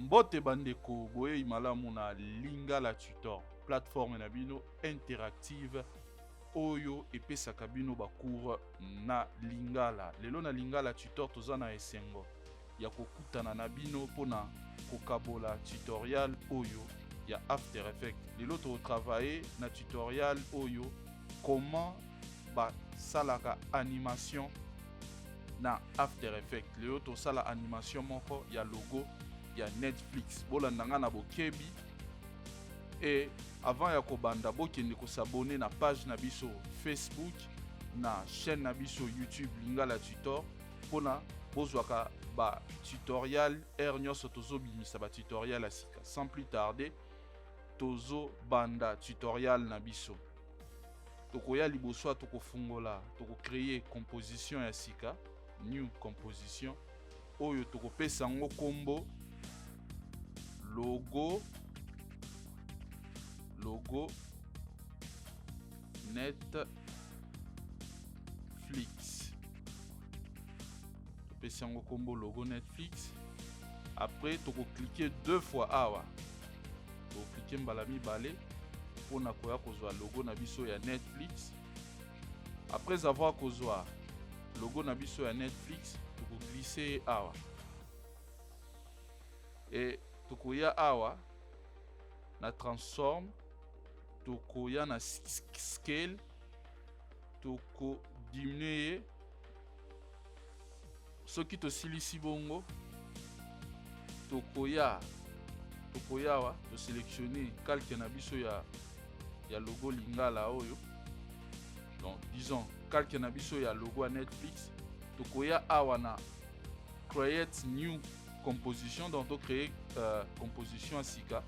Mbote bandeko, boyei malamu na Lingala Tutor, plateforme na bino interactive oyo epesaka bino ba cours na Lingala. Lelo na Lingala Tutor toza na esengo ya kokutana na bino mpona kokabola tutorial oyo ya After Effects. Lelo tokotravaille na tutorial oyo comment basalaka animation na After Effects. Lelo tosala animation moko ya logo ya Netflix. Bolanda nga na bokebi et avant ya kobanda, bokende kos'abonner na page na biso Facebook, na chaîne na biso YouTube Lingala Tutor, mpona bozwaka ba tutoriel heure nyonso tozobimisa ba tutoriel ya sika. Sans plus tarder, tozobanda tutoriel na biso. Tokoya liboso, tokofungola, tokocréer composition ya sika, new composition, oyo tokopesa yango nkombo logo Netflix. Topesi yango nkombo logo Netflix. Après, tokocliquer deux fois awa, tokocliquer mbala mibale mpona koya kozwa logo na biso ya Netflix. Après avoir kozwa logo na biso ya Netflix, tokoglisser ye awa e tokoya awa na transform, tokoya na scale, tokodiminuer ye. Soki tosilisi bongo, tokoya awa, tosélectionner calque na biso ya logo Lingala oyo, donc disons calque na biso ya logo ya Netflix. Tokoya awa na create new composition, donc tocréer composition ya sika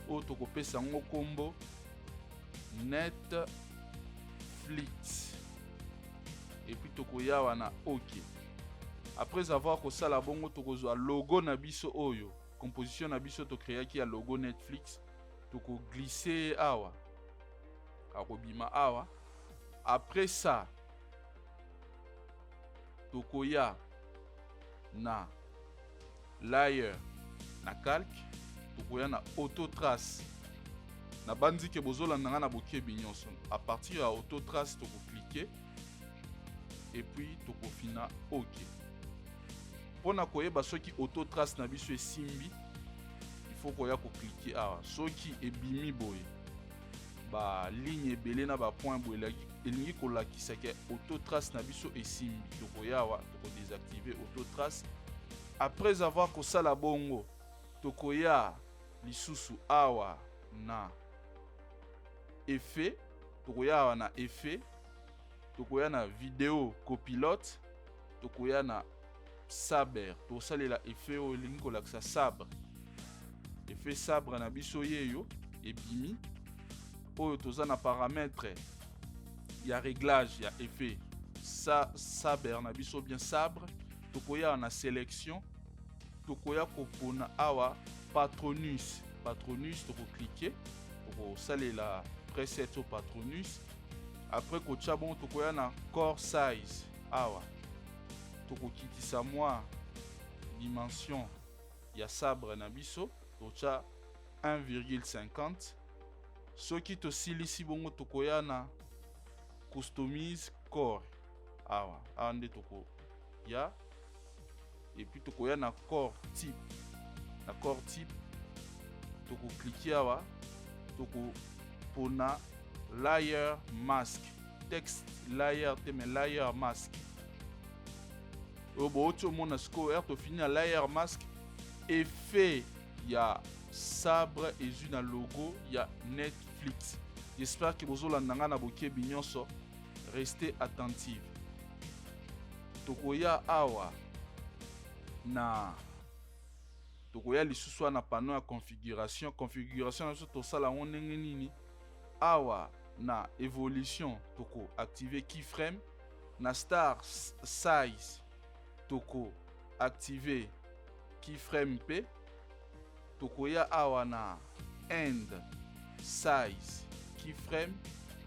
oyo tokopesa yango nkombo Netflix et puis tokoya awa na OK. Après avoir kosala bongo, tokozwa logo na biso oyo, composition na biso tocréaki ya logo Netflix, tokoglisser awa, akobima awa. Après ça, tokoya na layer, na calque, tokoya na autotrace. Nabandi ke bozolanda nga na bokebi nyonso. À partir ya autotrace, tokocliquer et puis tokofina OK. Mpona koyeba soki autotrace na biso esimbi, il faut koya kocliquer awa. Soki ebimi boye, baligne ebele na bapoint boye, elingi kolakisa ke autotrace na biso esimbi. Tokoya awa, tokodésactiver autotrace. Après avoir kosala bongo, tokoya lisusu awa na effet, tokoya awa na effet, tokoya na video copilote, tokoya na sabre, tokosalela effet oyo elingi kolakisa sabre. Effet sabre na biso yeyo ebimi. Oyo toza na paramètre ya réglage ya effet sabre na biso, bien sabre. Tokoya na sélection, tokoya kopona awa Patronus. Patronus, tokocliquer, tokosalela preset o Patronus. Après kotia bongo, tokoya na core size awa, tokokitisa mwa dimension ya sabre na biso, totya 1,50. Soki tosilisi bongo, tokoya na customize core awa. Awa nde tokoya et puis tokoya na core type. Na core type, tokocliquer awa, tokopona layer mask, text layer te, mais layer mask oyo bouti omona sikoyo. Heure tofini na layer mask, effet ya sabre ezwi na logo ya Netflix. J'espère ke bozolanda nga na bokebi nyonso. Restez attentive. Tokoya awa na tokoya lisusu wana panneau ya configuration. Configuration na biso, tosala yango ndenge nini? Awa na évolution, toko activer keyframe. Na start size, toko activer keyframe mpe tokoya awa na end size, keyframe.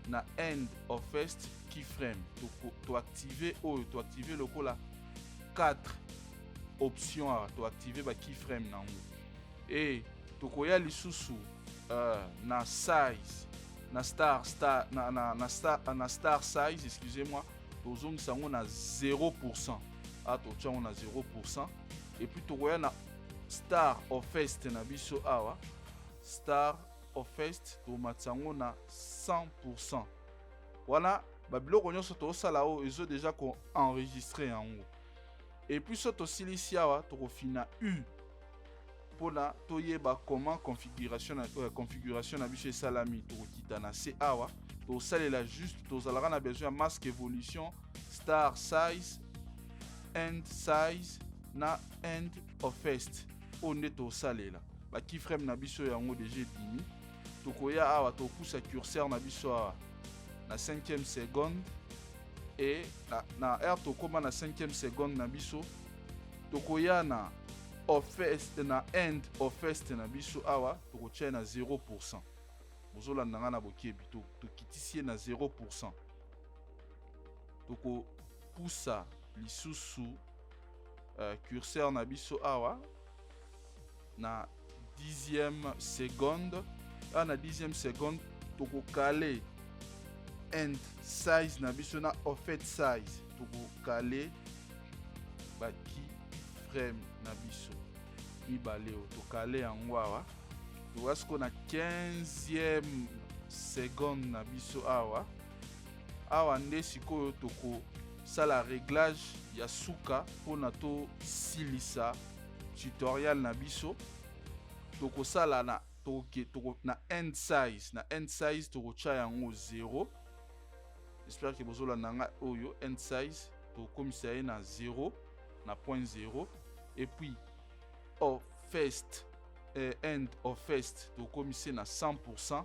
Na end of first, keyframe. Toactiver oyo, toactiver lokola 4 option awa, toactiver ba keyframe nango. E tokoya lisusu na size, na star star na, na, na, star, na star size, excusez-moi, tozongisa yango na 0%. A totia yango na 0%. Et puis tokoya na star offset na biso awa. Star offset, tomatisa yango na 100%. Wana babiloko nyonso tozosala oyo ezo déjà koenregistrer yango. Et puis so tosilisi awa, tokofina U mpona toyeba comment configuration na biso esalami. Tokokita na se awa, tosalela juste, tozalaka na besoin ya mask evolution, star size, end size na end offset. Oyo nde tosalela bakeyframe na biso. Yango déjà ebimi. Tokoya awa, topusa curseur na biso awa na 5e seconde. E na r tokóma na 5e seconde na biso, tokoya na offset, na end offset na biso awa, tokotia na 0%. Bozolanda nga na bokebi. Tokitisi ye na 0%. Tokopusa lisusu curseur na biso awa na 10e seconde. Awa na 10e seconde, tokokale end size na biso na offset size. Tokokale bakeyframe na biso mibale oyo, tokale yango awa. Toza sikoyo na 15e seconde na biso awa. Awa nde sikoyo tokosala réglage ya suka mpona tosilisa tutorial na biso. Tokosala na end size. Na end size, tokotya yango 0. J'espère que bozolanda nga. Oyo end size, tokomisa ye na 0, na point 0. Et puis offset, end offset, tokomisi na 100%.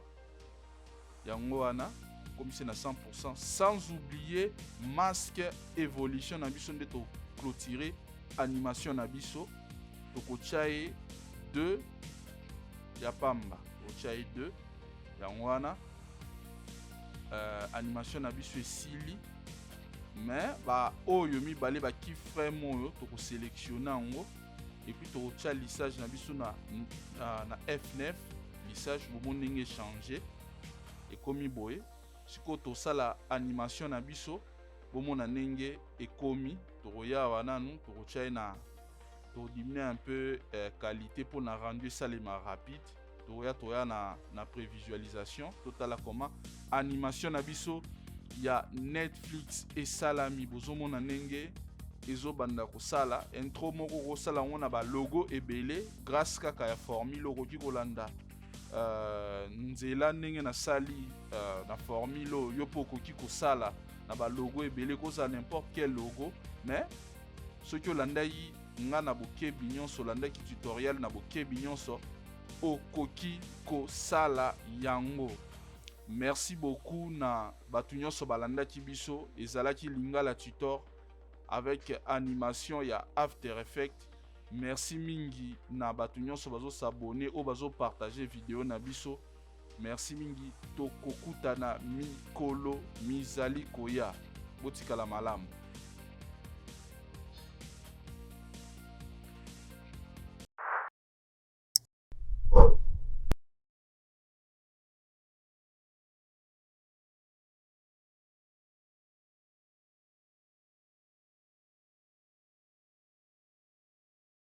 Yango wana, tokomisi na 100%, sans oublier masque évolution na biso. Nde toclôturer animation na biso. Tokotia ye 2 ya pamba, tokotia ye 2. Yango wana, animation na biso esili. Mais baoyo mibale, bakeyframe oyo, tokosélectionner yango et puis tokotia lissage na biso na F9. Lissage, bomoni ndenge echanger, ekomi boye. Sikoyo tosala animation na biso, bomona ndenge ekomi. Tokoya awa nanu, tokotia ye na, todiminuer un peu qualité mpona rendu esalema rapide. Tokoya, toya na prévisualisation, totala comment animation na biso ya Netflix esalami. Bozomona ndenge ezobanda kosala intro moko. Kosala yango na balogo ebele grâce kaka ya formule. Okoki kolanda nzela ndenge nasali na formule oyo, yo mpo okoki kosala na balogo ebele, kozala n'importe quel logo. Mais soki olandaki nga na bokebi nyonso, olandaki tutoriel na bokebi nyonso, okoki kosala yango. Merci beaucoup na bato nyonso balandaki biso. Ezalaki Lingala Tutor avec animation ya After Effect. Merci mingi na bato nyonso bazos'abonner, oyo bazopartager video na biso. Merci mingi. Tokokutana mikolo mizali koya. Botikala malamu.